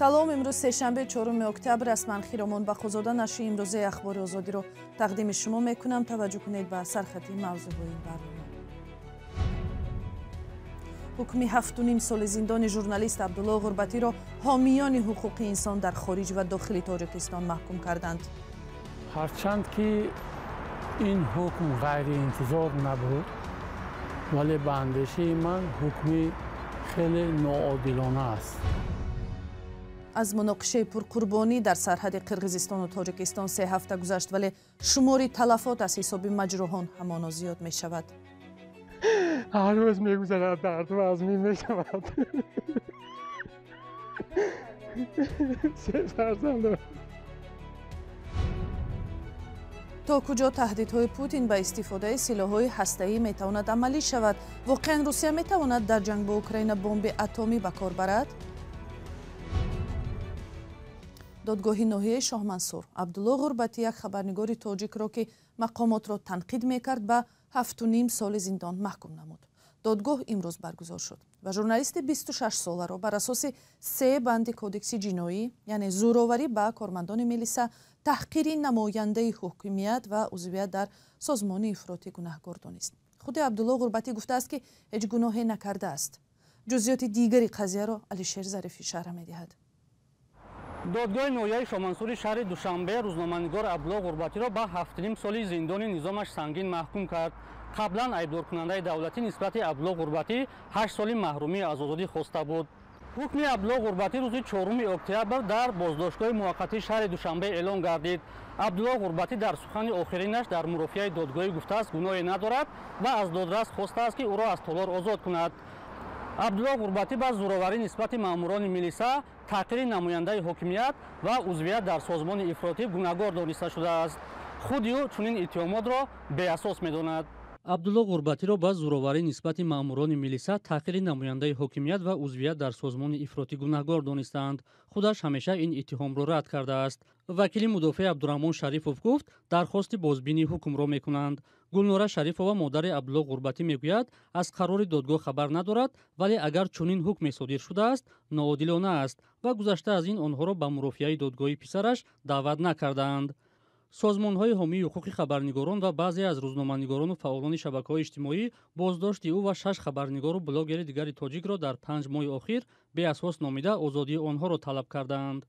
Салом, имрӯз сешанбе, 4 октябр аст. Ман Хиромон Бақозода нашри имрӯзаи Ахбори Озодиро тақдими шумо мекунам. Таваҷҷӯҳ кунед ба сархати мавзӯъҳои ин барнома. Ҳукми 7,5 соли зиндони журналист Абдулло Ғурбатиро ҳомиёни ҳуқуқи инсон дар хориҷ ва дохили Тоҷикистон маҳкум карданд. Ҳарчанд ки ин ҳукм ғайриинтизор набуд, вале ба андешаи ман ҳукми хеле ноодилона аст. Аз муноқишаи пурқурбонӣ дар сарҳади Қирғизистону Тоҷикистон 3 ҳафта гузашт, вале шумори талафот аз ҳисоби маҷрӯҳон ҳамоно зиёд мешавад. Ҳар рӯз мегузарад, дард вазмин мешавад. Се фарзанд. То куҷо таҳдидҳои Путин ба истифодаи силоҳҳои ҳастаӣ метавонад амалӣ шавад? Воқеан Русия метавонад дар ҷанг бо Украина бомби атомӣ ба кор барад? Додгоҳи ноҳияи Шоҳмансур Абдулло Ғурбатӣ, як хабарнигори тоҷикро, ки мақомотро танқид мекард, ба 7,5 соли зиндон маҳкум намуд. Додгоҳ имрӯз баргузор шуд ва журналисти 26-соларо бар асоси 3 банди кодекси ҷиноӣ, яъне зӯроварӣ ба кормандони милиса, таҳқири намояндаи ҳукумият ва узвият дар созмони ифротӣ гунаҳкор донист. Худи Абдулло Ғурбатӣ гуфтааст, ки ҳеҷ гуноҳе накардааст. Ҷузъиёти дигари қазияро Алишер Зарифӣ шарҳ медиҳад. Додгоҳи ноҳияи Шоҳмансури шаҳри Душанбе рӯзноманигор Абдулло Ғурбатиро ба 7,5 соли зиндони низомаш сангин маҳкум кард. Қаблан айбдоркунандаи давлатӣ нисбати Абдулло Ғурбатӣ 8 соли маҳрумӣ аз озодӣ хоста буд. Ҳукми Абдулло Ғурбатӣ рӯзи 4 октябр дар боздоштгоҳи муваққатии шаҳри Душанбе эълон гардид. Абдулло Ғурбатӣ дар сухани охиринаш дар мурофиаи додгоҳӣ гуфтааст, гуноҳе надорад ва аз додрас хостааст, ки ӯро аз толор озод кунад. Абдулло Ғурбатӣ ба зӯроварӣ нисбати маъмурони милиса, таҳқири намояндаи ҳокимият ва узвият дар созмони ифротӣ гунаҳгор дониста шудааст. Худи ӯ чунин иттиҳомотро беасос медонад. Абдулло Ғурбатиро ба зӯроварӣ нисбати маъмурони милиса, таҳқири намояндаи ҳокимият ва узвият дар созмони ифротӣ гунаҳгор донистаанд. Худаш ҳамеша ин иттиҳомро рад кардааст. Вакили мудофеъ Абдураҳмон Шарифов гуфт, дархости бозбинии ҳукмро мекунанд. Гулнора Шарифова, модари Абдулло Ғурбатӣ, мегӯяд, аз қарори додгоҳ хабар надорад, вале агар чунин ҳукме содир шудааст, ноодилона аст ва гузашта аз ин онҳоро ба мурофиаи додгоҳи писараш даъват накардаанд. Созмонҳои ҳомии ҳуқуқи хабарнигорон ва баъзе аз рӯзноманигорону фаъолони шабакаҳои иҷтимоӣ боздошти ӯ ва 6 хабарнигору блогери дигари тоҷикро дар 5 моҳи охир беасос номида озодии онҳоро талаб кардаанд.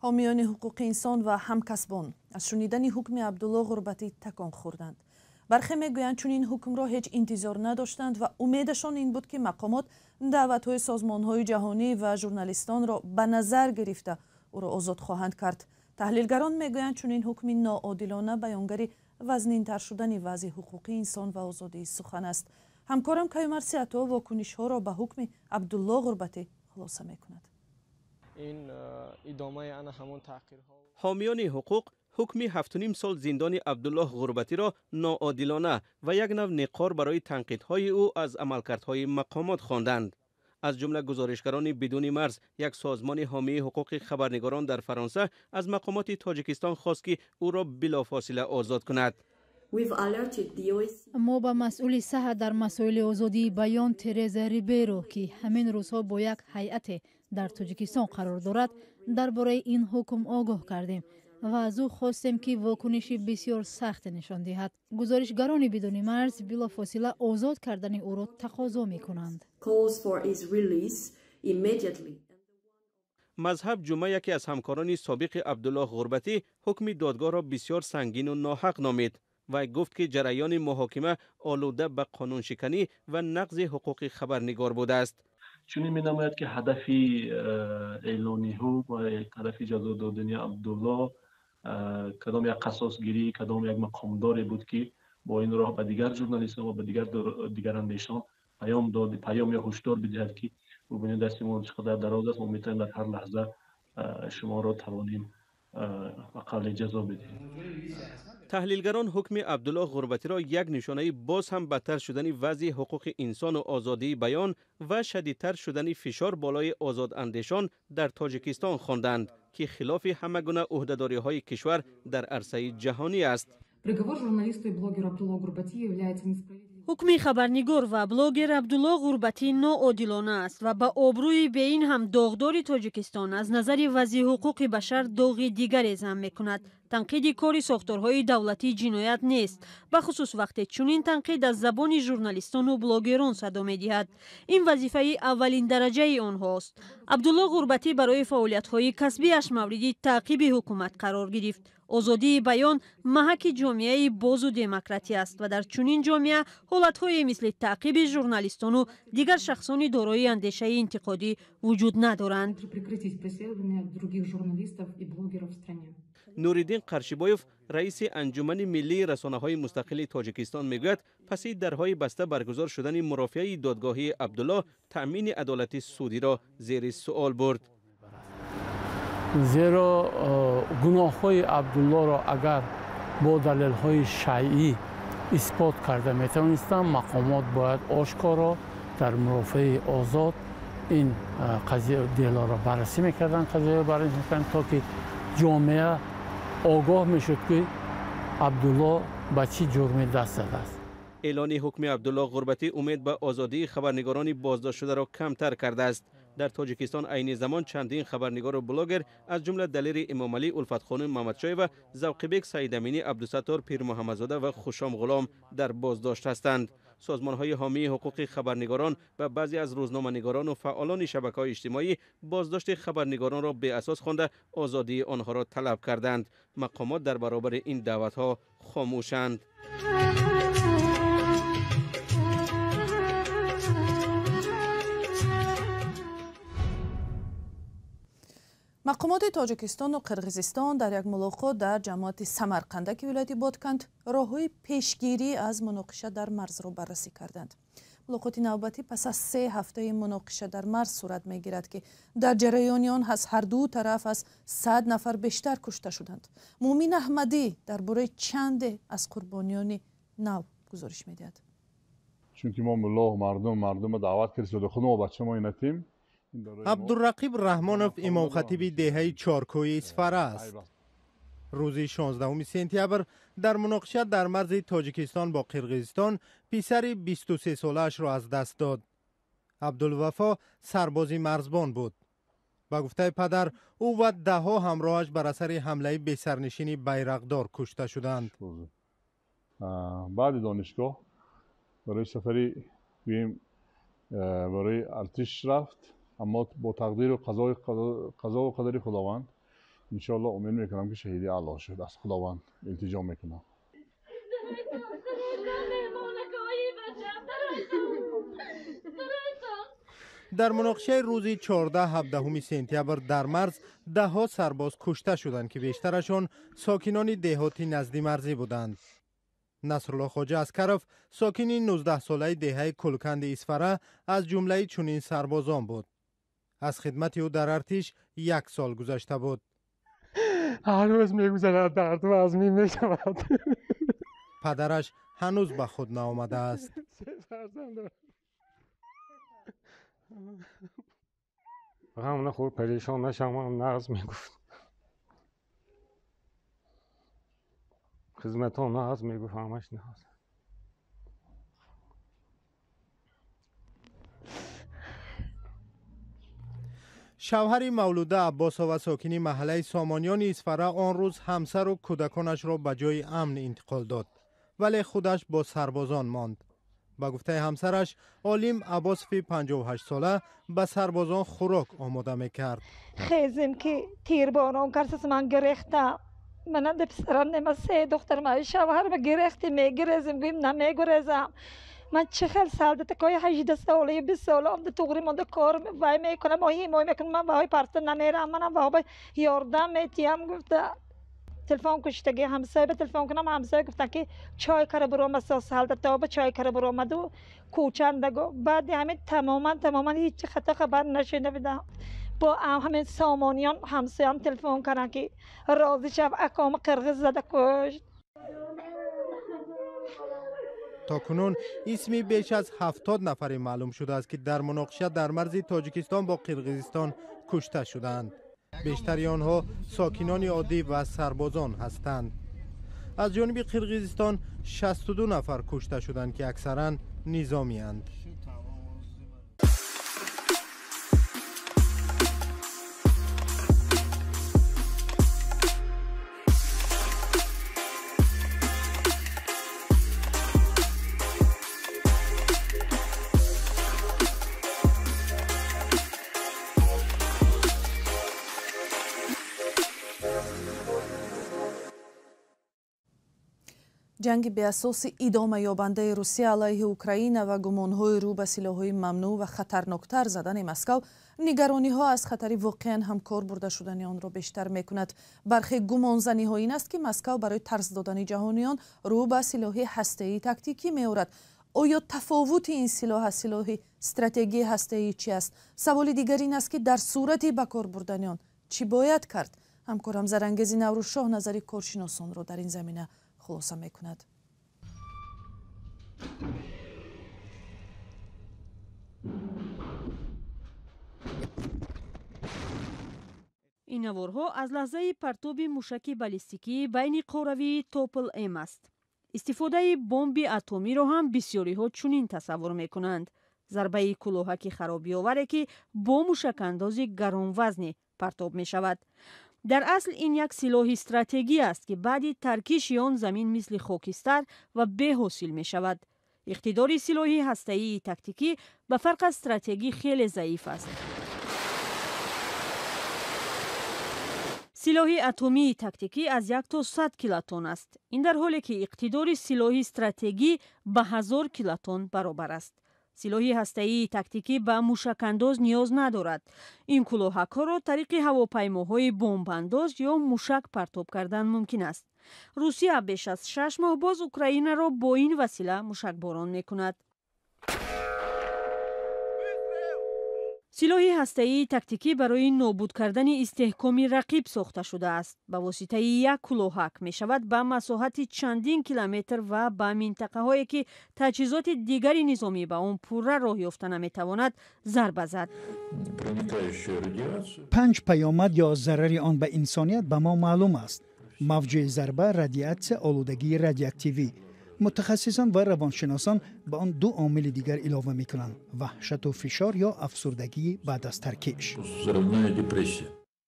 Ҳомиёни ҳуқуқи инсон ва ҳамкасбон аз шунидани ҳукми Абдулло Ғурбатӣ такон хӯрданд. Бархе мегӯянд, чунин ҳукмро ҳеҷ интизор надоштанд ва умедашон ин буд, ки мақомот даъватҳои созмонҳои ҷаҳонӣ ва журналистонро ба назар гирифта ӯро озод хоҳанд кард. Таҳлилгарон мегӯянд, чунин ҳукми ноодилона баёнгари вазнинтар шудани вазъи ҳуқуқи инсон ва озодии сухан аст. Ҳамкорам Каюмар Сиато вокунишҳоро ба ҳукми Абдулло Ғурбатӣ хулоса мекунад. Ин идомаи ана ҳамон таҳқирҳо. Ҳомиёни ҳуқуқ ҳукми 7,5 сол зиндони Абдуллоҳ Ғурбатиро ноодилона ва як нав неқор барои танқидҳои ӯ аз амалкардҳои мақомот хонданд. Аз ҷумла гузоришгарони бидуни марз, як созмони ҳомии ҳуқуқи хабарнигорон дар Фаронса, аз мақомоти Тоҷикистон хост, ки ӯро билофосила озод кунад. Мо ба масъули саҳа дар масоили озодии баён Тереза Риберо, ки ҳамин рӯзҳо бо як ҳайате дар Тоҷикистон қарор дорад, дар бораи ин ҳукм огоҳ кардем ва аз ӯ хостем, ки вокуниши бисёр сахте нишон диҳад. Гузоришгарони бидуни марз билофосила озод кардани ӯро тақозо мекунанд. Мазҳаб Ҷумъа, яке аз ҳамкорони собиқи Абдуллоҳ Ғурбатӣ, ҳукми додгоҳро бисёр сангину ноҳақ номид. Вай гуфт, ки ҷараёни муҳокима олуда ба қонуншиканӣ ва нақзи ҳуқуқи хабарнигор будааст. Чунин менамояд, ки ҳадафи эълони ҳукм ва ҳадафи ҷазо додани Абдулло кадом як қасосгирӣ, кадом як мақомдоре буд, ки бо ин роҳ ба дигар журналистон ва ба дигарандешон паём дод, паём ё ҳушдор бидиҳад, ки бубинед, дасти мо чӣ қадар дароз аст, мо метавонем дар ҳар лаҳза шуморо тавонем ба қавли ҷазо бидиҳем. Таҳлилгарон ҳукми Абдуллоҳ Ғурбатиро як нишонаи боз ҳам бадтар шудани вазъи ҳуқуқи инсону озодии баён ва шадидтар шудани фишор болои озодандешон дар Тоҷикистон хонданд, ки хилофи ҳама гуна ӯҳдадориҳои кишвар дар арсаи ҷаҳонӣ аст. Приговор журналисту и блогеру Абдулло Гурбати является несправедливым. Ҳукми хабарнигор ва блогер Абдулло Ғурбатӣ ноодилона аст ва ба обрӯи беин ҳам доғдори Тоҷикистон аз назари вазъи ҳуқуқи башар доғи дигаре зам мекунад. Танқиди кори сохторҳои давлатӣ ҷиноят нест, бахусус вақте чунин танқид аз забони журналистону блогерон садо медиҳад. Ин вазифаи аввалин дараҷаи онҳост. Абдулло Ғурбатӣ барои фаъолиятҳои касбиаш мавриди таъқиби ҳукумат қарор гирифт. Озодии баён маҳаки ҷомеаи бозу демократӣ аст ва дар чунин ҷомеа ҳолатҳое мисли таъқиби журналистону дигар шахсони дорои андешаи интиқодӣ вуҷуд надоранд. Нуриддин Қаршибоев, раиси Анҷумани миллии расонаҳои мустақили Тоҷикистон, мегӯяд паси дарҳои баста баргузор шудани мурофиаи додгоҳии Абдулло таъмини адолати судиро зери суол бурд. Зеро гуноҳҳои Абдуллоро агар бо далелҳои шайъӣ исбот карда метавонистанд, мақомот бояд ошкоро дар мурофиаи озод ин қазия делоро баррасӣ мекарданд, қазияро баррасӣ мекарданд, то ки ҷомеа огоҳ мешуд, ки Абдулло ба чӣ ҷурме даст задааст. Эълони ҳукми Абдулло Ғурбатӣ умед ба озодии хабарнигорони боздоштшударо камтар кардааст. Дар Тоҷикистон айни замон чандин хабарнигору блогер, аз ҷумла Далери Эмомалӣ, Улфатхонум Мамадшоева, Завқибек Саидаминӣ, Абдусаттор Пирмуҳаммадзода ва Хушом Ғулом дар боздошт ҳастанд. Созмонҳои ҳомии ҳуқуқи хабарнигорон ва баъзе аз рӯзноманигорону фаъолони шабакаҳои иҷтимоӣ боздошти хабарнигоронро беасос хонда, озодии онҳоро талаб карданд. Мақомот дар баробари ин даъватҳо хомӯшанд. Мақомоти Тоҷикистону Қирғизистон дар як мулоқот дар ҷамоати Самарқандаки вилояти Ботканд роҳҳои пешгирӣ аз муноқиша дар марзро баррасӣ карданд. Мулоқоти навбатӣ пас аз 3 ҳафтаи муноқиша дар марз сурат мегирад, ки дар ҷараёни он аз ҳар ду тараф аз 100 нафар бештар кушта шуданд. Муъмин Аҳмадӣ дар бораи чанде аз қурбониёни нав гузориш медиҳад. Чунки мо мулло мардумро даъват кардем, худ мо бача мо инатим. Абдурақиб Раҳмонов имомхатиби деҳаи Чоркӯи Исфара аст. Рӯзи 16 сентябр дар муноқиша дар марзи Тоҷикистон бо Қирғизистон писари 23-солаашро аз даст дод. Абдулвафо сарбози марзбон буд. Ба гуфтаи падар, ӯ ва даҳҳо ҳамроҳаш бар асари ҳамлаи бесарнишини байрақдор кушта шуданд. Баъди донишгоҳ барои сафари гӯем барои артиш рафт, аммо бо тақдиру қазову қадари Худованд иншоалло умед мекунам, ки шаҳиди Аллоҳ шуд. Аз Худованд илтиҷо мекунам. Дар муноқишаи рӯзи 14-17 сентябр дар марз даҳҳо сарбоз кушта шуданд, ки бештарашон сокинони деҳоти наздимарзӣ буданд. Насрулло Хоҷа Аскаров, сокини 19-солаи деҳаи Кулканди Исфара, аз ҷумлаи чунин сарбозон буд. Аз хидмати ӯ дар артиш як сол гузашта буд. Ҳар рӯз мегузарад, дарду азмин мешавад. Падараш ҳанӯз ба худ наомадааст. Ғам нахӯр, парешон нашавам, нағз мегуфт. Хизматҳо нағз мегуфт, ҳамаш нағз. Шавҳари Мавлуда Аббосова, сокини маҳаллаи Сомониёни Исфара, он рӯз ҳамсару кӯдаконашро ба ҷои амн интиқол дод, вале худаш бо сарбозон монд. Ба гуфтаи ҳамсараш, Олим Аббосови 58-сола ба сарбозон хӯрок омода мекард. Хезем ки тирборон карсас, ман гирехтам. Манам да писарам нема, се духтарам, шавҳарма гирехти, мегирезем, гӯем намегурезам. Ман чӣ хел солдатакои 18 солаю 20 сола омда туғри монда кор вай мекунам, ҳимоя мекунам, ман ваҳои парта намерам, манам ваҳо ёрдам метиҳам гуфта. Телефон куштаги ҳамсоя ба телефон кунам, ҳамсоя гуфтан ки чой кара буромад, солдатоба чой кара буромаду кӯчандаго. Баъди ҳамин тамоман тамоман ҳеҷ хата хабар нашида будам. Бо ҳамин Сомониён ҳамсоям телефон карданд, ки розӣ шав, акома қирғиз зада кушт. То кунун исми беш аз 70 нафаре маълум шудааст, ки дар муноқиша дар марзи Тоҷикистон бо Қирғизистон кушта шудаанд. Бештари онҳо сокинони оддӣ ва сарбозон ҳастанд. Аз ҷониби Қирғизистон 62 нафар кушта шуданд, ки аксаран низомиянд. Ҷанги беасоси идомаёбандаи Русия алайҳи Украина ва гумонҳои рӯ ба силоҳҳои мамнӯъ ва хатарноктар задани Москав нигарониҳо аз хатари воқеан ҳамкор бурда шудани онро бештар мекунад. Бархе гумонзаниҳо ин аст, ки Москав барои тарс додани ҷаҳониён рӯ ба силоҳи ҳастаии тактикӣ меорад. Оё тафовути ин силоҳ аз силоҳи стратегии ҳастаӣ чи аст? Саволи дигар ин аст, ки дар сурати ба кор бурдани он чӣ бояд кард? Ҳамкорам Зарангези Наврӯзшоҳ назари коршиносонро дар ин замина хулоса мекунад. Ин наворҳо аз лаҳзаи партоби мушаки баллистикии байни қоравии Топл М аст. Истифодаи бомби атомиро ҳам бисёриҳо чунин тасаввур мекунанд: зарбаи кӯлоҳаки харобиоваре, ки бо мушакандози гаронвазне партоб мешавад. Дар асл ин як силоҳи стратегӣ аст, ки баъди таркиши он замин мисли хокистар ва беҳосил мешавад. Иқтидори силоҳи ҳастаии тактикӣ ба фарқ аз стратегӣ хеле заиф аст. Силоҳи атомии тактикӣ аз 1 то 100 килотон аст. Ин дар ҳоле ки иқтидори силоҳи стратегӣ ба 1000 килотон баробар аст. Силоҳи ҳастаии тактикӣ ба мушакандоз ниёз надорад. Ин кӯлоҳакҳоро тариқи ҳавопаймоҳои бомбандоз ё мушак партоб кардан мумкин аст. Русия беш аз 6 моҳ боз Украинаро бо ин васила мушакборон мекунад. Силоҳи ҳастаии тактикӣ барои нобуд кардани истеҳкоми рақиб сохта шудааст. Ба воситаи як кӯлоҳак мешавад ба масоҳати чандин километр ва ба минтақаҳое, ки таҷҳизоти дигари низомӣ ба он пурра роҳ ёфта наметавонад, зарба зад. 5 паёмад ё зарари он ба инсоният ба мо маълум аст: мавҷи зарба, радиатсия, олудагии радиоактивӣ. Мутахассисон ва равоншиносон ба он 2 омили дигар илова мекунанд: ваҳшату фишор ё афсурдагии баъд аз таркиш.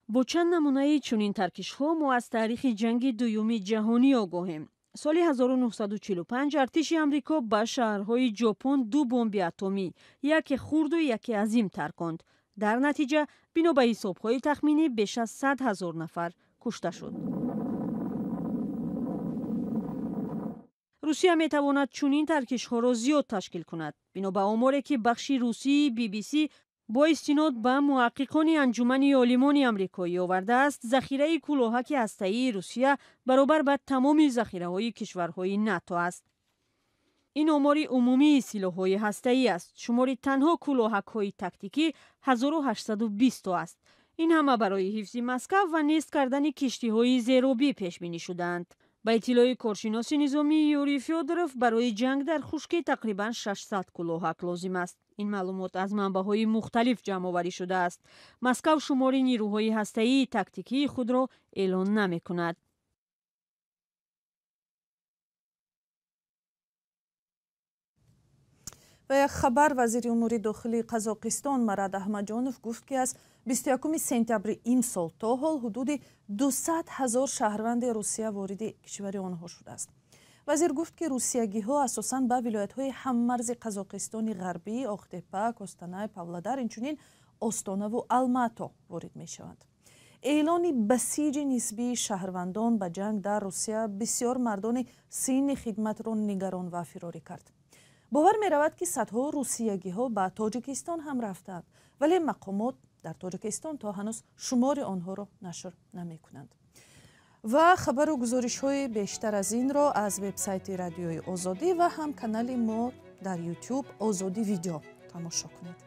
Бо чанд намунаи чунин таркишҳо мо аз таърихи ҷанги дуюми ҷаҳонӣ огоҳем. Соли 1945 артиши Амрико ба шаҳрҳои Ҷопон 2 бомби атомӣ, яке хурду яке азим тарконд. Дар натиҷа бино ба ҳисобҳои тахминӣ беш аз 100 000 нафар кушта шуд. Русия метавонад чунин таркишҳоро зиёд ташкил кунад. Бино ба оморе, ки бахши русии BBC бо истинод ба муҳаққиқони анҷумани олимони амрикоӣ овардааст, захираи кӯлоҳаки ҳастаии Русия баробар ба тамоми захираҳои кишварҳои НАТО аст. Ин омори умумии силоҳҳои ҳастаӣ аст. Шумори танҳо кӯлоҳакҳои тактикӣ 1820 то аст. Ин ҳама барои ҳифзи Москав ва нест кардани киштиҳои зеробӣ пешбинӣ шудаанд. Ба иттилои коршиноси низомӣ Юрий Фёдоров, барои ҷанг дар хушкӣ тақрибан 600 кӯлоҳак лозим аст. Ин маълумот аз манбаъҳои мухталиф ҷамъоварӣ шудааст. Москав шумори нирӯҳои ҳастаии тактикии худро эълон намекунад. Ва як хабар: вазири умури дохилии Қазоқистон Марат Аҳмаджонов гуфт, ки аз 21 сентябри имсол то ҳол ҳудуди 200 000 шаҳрванди Русия вориди кишвари онҳо шудааст. Вазир гуфт, ки русиягиҳо асосан ба вилоятҳои ҳаммарзи Қазоқистони ғарбӣ, Оқтепа, Костанай, Павлодар, инчунин Остонаву Алмато ворид мешаванд. Эълони басиҷи нисбии шаҳрвандон ба ҷанг дар Русия бисёр мардони синни хидматро нигарон ва фирорӣ кард. Бовар меравад, ки садҳо русиягиҳо ба Тоҷикистон ҳам рафтаанд, вале мақомот дар Тоҷикистон то ҳанӯз шумори онҳоро нашр намекунанд. Ва хабару гузоришҳои бештар аз инро аз вебсайти Радиои Озодӣ ва ҳам канали мо дар YouTube Озодӣ видео тамошо кунед.